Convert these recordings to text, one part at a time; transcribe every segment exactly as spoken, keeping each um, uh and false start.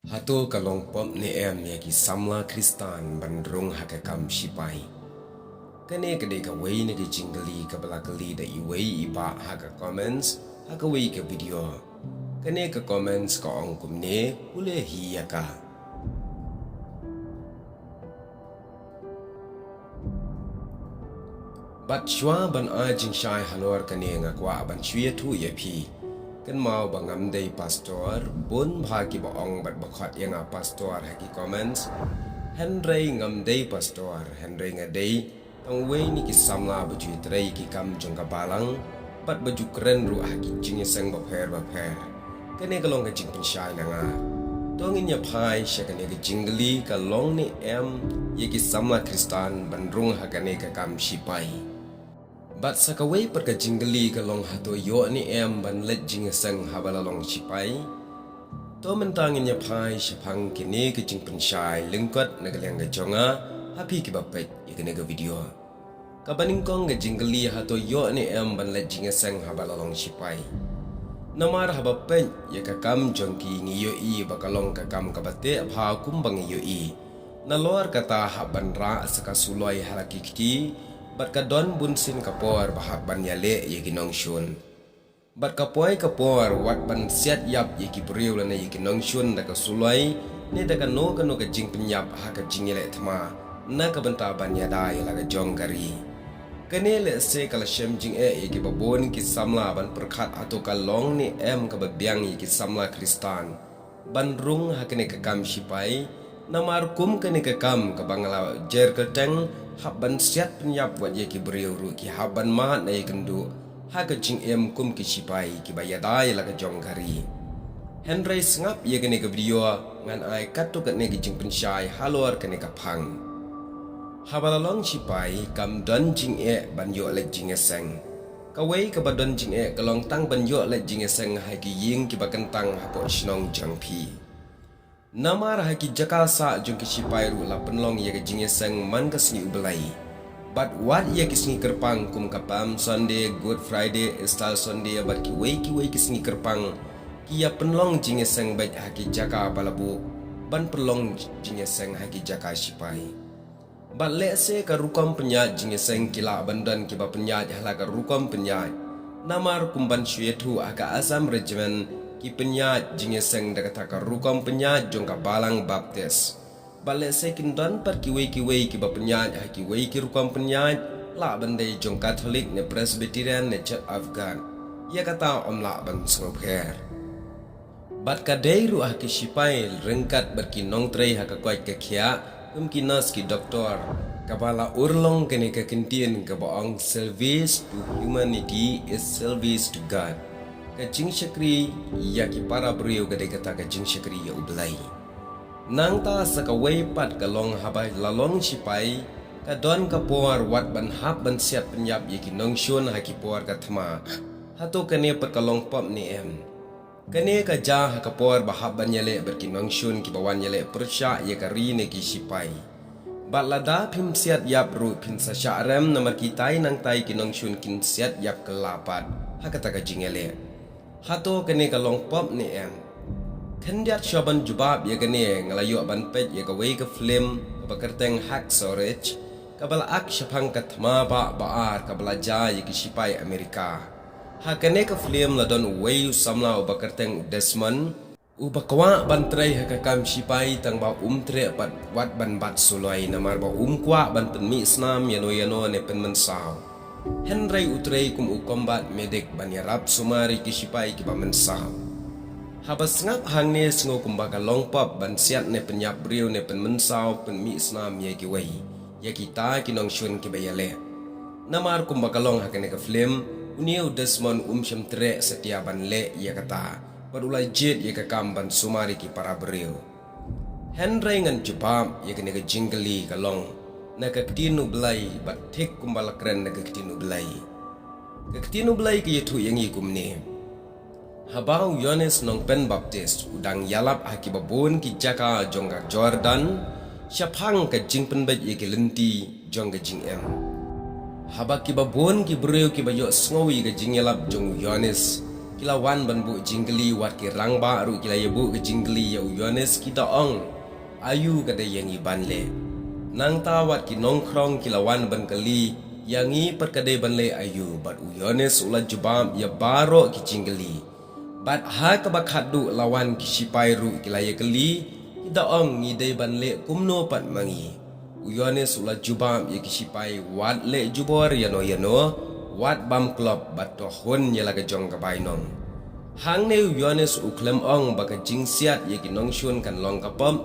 Hato ka long pop ne em ïa ki samla Khristan ban rung ha ka kam shipai? Kane ka dei kawei na ki jingkylli kaba la kylli da iwei i bah ha ka comments ha kawei ka video. Kane ka comments ka ong kumne, pule hi ïa ka. Bad shuwa ban ai jingshai halor kane nga kwah ban shu ïathuh ïa phi. Kynmaw ba ngam dei pastor, bun bha kiba ong bad ba khot ïa nga pastor ha ki comments. Hynrei ngam dei pastor, hynrei nga dei tang uwei na ki samla ba ju ïatrei ïa ki kam jong ka balang bad ba ju kren ruh ha ki jingïaseng bapher bapher. Kane ka long ka jingpynshai na nga. To ngin ïa phai sha kane ka jingkylli, ka long ne em ïa ki samla Khristan ban rung ha kane ka kam shipai? Bad sa kawei pat ka jingkylli ka long, hato ïoh ne em ban leit jingïaseng haba la long shipai? To mynta ngin ïa phai shaphang kane ka jingpynshai lyngkot na ka liang ka jong nga ha phi kiba peit ïa kane ka video. Kaba nyngkong ka jingkylli, hato ïoh ne em ban leit jingïaseng haba la long shipai? Namar haba peit ïa ka kam jong ki ngi ïohi ba ka long ka kam kaba teh bha kumba ngi ïohi. Nalor kata hap ban rah sa ka suloi ha la ki kti, bad ka don bunsien ka por ba hap ban ïaleh ïa ki nongshun. Bad ka poi ka por wat ban siat ïap ïa ki briew lane ïa ki nongshun da ka suloi ne da kano kano ka jingpynïap ha ka jingïaleh thma na ka bynta ban ïada ïa la ka jong ka ri. Kane lehse ka la shem jingeh ïa kiba bun ki samla ban pyrkhat hato ka long ne em kaba biang ïa ki samla Khristan ban rung ha kane ka kam shipai. Namar kum kane ka kam kaba nga la jer kyrteng, hap ban siat pynïap wat ïa ki briew ruh ki hap ban mad na ïakynduh ha ka jingim kum ki shipai kiba ïada ïa la ka jong ka ri. Hynrei sngap ïa kane ka video, ngan ai katto katne ka jingpynshai halor kane ka phang. Haba la long shipai kam don jingeh ban ïoh leit jingïaseng. Kawei kaba don jingeh ka long tang ban ïoh leit jingïaseng ha ki ïing kiba kyntang hapoh shnong jong phi. Namar ha ki jaka sah jong ki shipai ruh la pynlong ïa ka jingïaseng man ka sngi U Blei. Bad wat ïa ki sngi kyrpang kum ka Palm Sunday, Good Friday, Easter Sunday bad kiwei kiwei ki sngi kyrpang, ki ïa pynlong jingïaseng beit ha ki jaka ba la buh ban pynlong jingïaseng ha ki jaka shipai. Bad lehse ka rukom pynïaid jingïaseng ki lah ban don kiba pynïaid ha la ka rukom pynïaid. Namar kum ban shu ïathuh, ha ka Assam Regiment ki pynïaid jingïaseng da kata ka rukom pynïaid jong ka Balang Baptist. Bad lehse kin don pat kiwei kiwei kiba pynïaid ha kiwei ki rukom pynïaid, lah ban dei jong Catholic ne Presbyterian ne Church of God. Ïa kata ym lah ban sngewpher. Bad ka dei ruh ha ki shipai ryngkat bad ki nongtrei ha ka koit ka khiah, kum ki nurse, ki doktor, kaba la urlong kane ka kyntien kaba ong, "Service to humanity is service to God." Ka jingshakri ïa ki para briew ka dei kata ka jingshakri ïa U Blei. Nangta sa kawei pat ka long, haba la long shipai, ka don ka por wat ban hap ban siat pynïap ïa ki nongshun ha ki por ka thma. Hato kane pat ka long pop ne em? Kane ka jia ha ka por ba hap ban ïaleh bad ki nongshun kiba wan ïaleh pyrshah ïa ka ri ne ki shipai. Bad lada phim siat ïap ruh phin sa shah rem, namar kitai nangtai ki nongshun kin siat ïap kylla pat ha kata ka jingïaleh. Hato kane ka long pop ne em? Khyndiat shuwa ban jubab ïa kane, nga la ïoh ban peit ïa kawei ka film kaba kyrteng Hacksaw Ridge, kaba la ak shaphang ka thma bah ba ar kaba la jia ïa ki shipai Amerika. Ha kane ka film la don uwei u samla uba kyrteng u Desmond, uba kwah ban trei ha ka kam shipai tang ba um treh pat wat ban bat suloi, namar ba um kwah ban pynmih snam ïano ïano ne pynmynsaw. Hynrei u trei kum u combat medic ban ïarap sumar ïa ki shipai kiba mynsaw. Haba sngap hangne sngew kumba ka long pop ban siat ne pynïap briew ne pynmynsaw, pynmih snam ïa kiwei, ïa kita ki nongshun kiba ïaleh. Namar kumba ka long ha kane ka film, une u Desmond um shym treh satia ban leh ïa kata, bad u la jied ïa ka kam ban sumar ïa ki para briew. Hynrei ngan jubab ïa kane ka jingkylli, ka long na ka ktien U Blei, bad thik kumba la kren na ka ktien U Blei. Ka ktien U Blei ka ïathuh ïa ngi kumne. Haba u Ïoannis Nongpynbaptis u dang ïalap ha kiba bun ki jaka jong ka Jordan, shaphang ka jingpynbeit ïa ki lynti jong ka jingim. Haba kiba bun ki briew kiba ïohsngew ïa ka jingïalap jong u Ïoannis, Ki la wan ban buh jingkylli, wat ki rangbah ruh ki la ïa buh ka jingkylli ïa u Ïoannis, ki da ong, aïu ka dei ïa ngi ban leh. Nangta wat ki nongkhrong ki la wan ban kylli, ïa ngi pat ka dei ban leh aïu. Bad u Ïoannis u la jubab ïa baroh ki jingkylli. Bad ha kaba khatduh la wan ki shipai ruh ki la ïa kylli, ki da ong, ngi dei ban leh kumno pat ma ngi. U Ïoannis u la jubab ïa ki shipai, wat leh jubor ïano ïano, wat bam klop, bad to hun ïa la ka jong ka bainong. Hangne u Ïoannis u khlem ong ba ka jingsiat ïa ki nongshun kan long ka pop,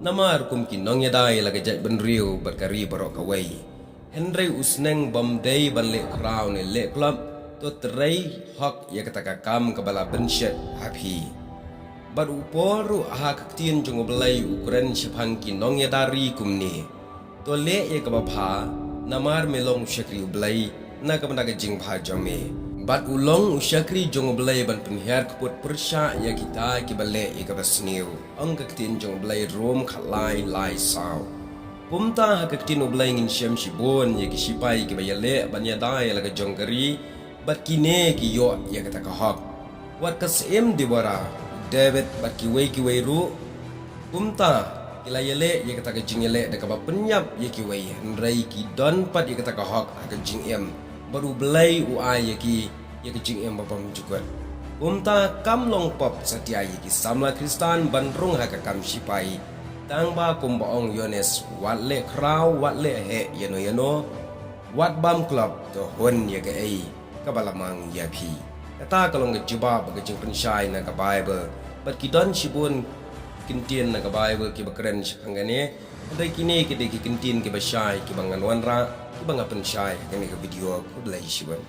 namar kum ki nongïada ïa la ka jaitbynriew bad ka ri baroh kawei. Hynrei u sneng bym dei ban leh khraw ne leh klop, to trei hok ïa kata ka kam kaba la pynshet ha phi. Bad u Paul ruh ha ka ktien jong u Blei u kren shaphang ki nongïada ri kumne. To leh ïa kaba bha, namar me long u shakri u Blei, na ka bynta ka jingbha jong me. Bad u long u shakri jong u Blei ban pynhiar kput pyrshah ïa kita kiba leh ïa kaba sniew. Ong ka ktien jong u Blei Rom khatlai lai saw. Kumta ha ka ktien u Blei ngin shem shibun ïa ki shipai kiba ïaleh ban ïada ïa la ka jong ka ri, bad kine ki ïoh ïa kata ka hok. Wat ka syiem Debora, David bad kiwei kiwei ruh. Kumta, ki la ïaleh ïa kata ka jingïaleh da kaba pynïap ïa kiwei, hynrei ki don pat ïa kata ka hok ha ka jingim. Bad u Blei u ai ïa ki ïa ka jingim ba bym jukut. Kumta kam long pop satia ïa ki samla Khristan ban rung ha ka kam shipai. Tang ba kumba ong u Ïoannis, wat leh khraw, wat leh heh ïano ïano, wat bam klop, to hun ïa kaei kaba la mang ïa phi. Kata ka long ka jubab ka jingpynshai na ka Baibl. Bad ki don shibun ki ktien na ka Baibl kiba kren shaphang kane. Hynrei kine ki dei ki ktien kiba shai kiba ngan wanrah, kiba nga pynshai ha kane ka video. Khublei shibun.